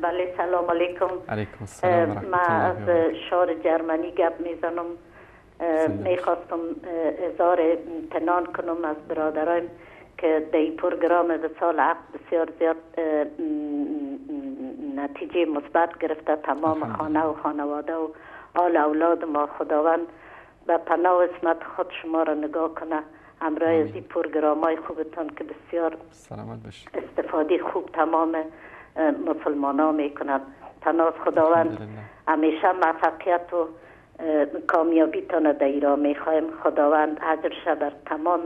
بله، سلام علیکم. علیکم السلام و رحمت ما الله. از شهر جرمنی گپ میزنم. میخواستم اظهار امتنان کنم از برادرایم که در این پروگرام وصال حق بسیار زیاد نتیجه مثبت گرفته. تمام خانه و خانواده و آل اولاد ما، خداوند به پناه و عصمت خود شما را نگاه کنه، همراه از این پروگرام های خوبتان که بسیار سلامت باشید. استفاده خوب تمام مسلمان ها میکنند. پناه خداوند همیشه موفقیت و کامیابی تان در ایران میخوایم. خداوند اجرش بر تمام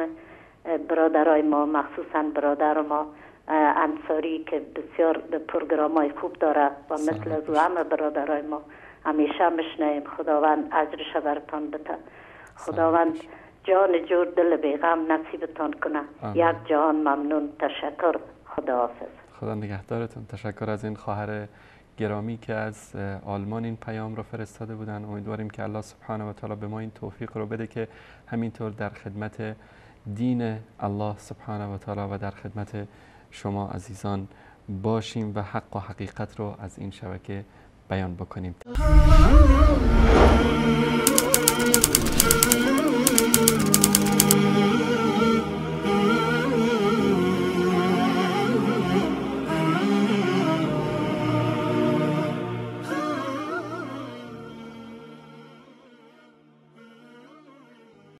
برادرای ما، مخصوصا برادر ما انصاری که بسیار پروگرام های خوب داره و مثل از او همه برادرای ما همیشه مشنیم. خداوند اجرش برتان بده. خداوند جان جور دل بیغم نصیبتان کنه. یک جهان ممنون، تشکر، خداحافظ. خدا نگهدارتون. تشکر از این خواهر گرامی که از آلمان این پیام رو فرستاده بودن. امیدواریم که الله سبحانه و تعالی به ما این توفیق رو بده که همینطور در خدمت دین الله سبحانه و تعالی و در خدمت شما عزیزان باشیم و حق و حقیقت رو از این شبکه بیان بکنیم.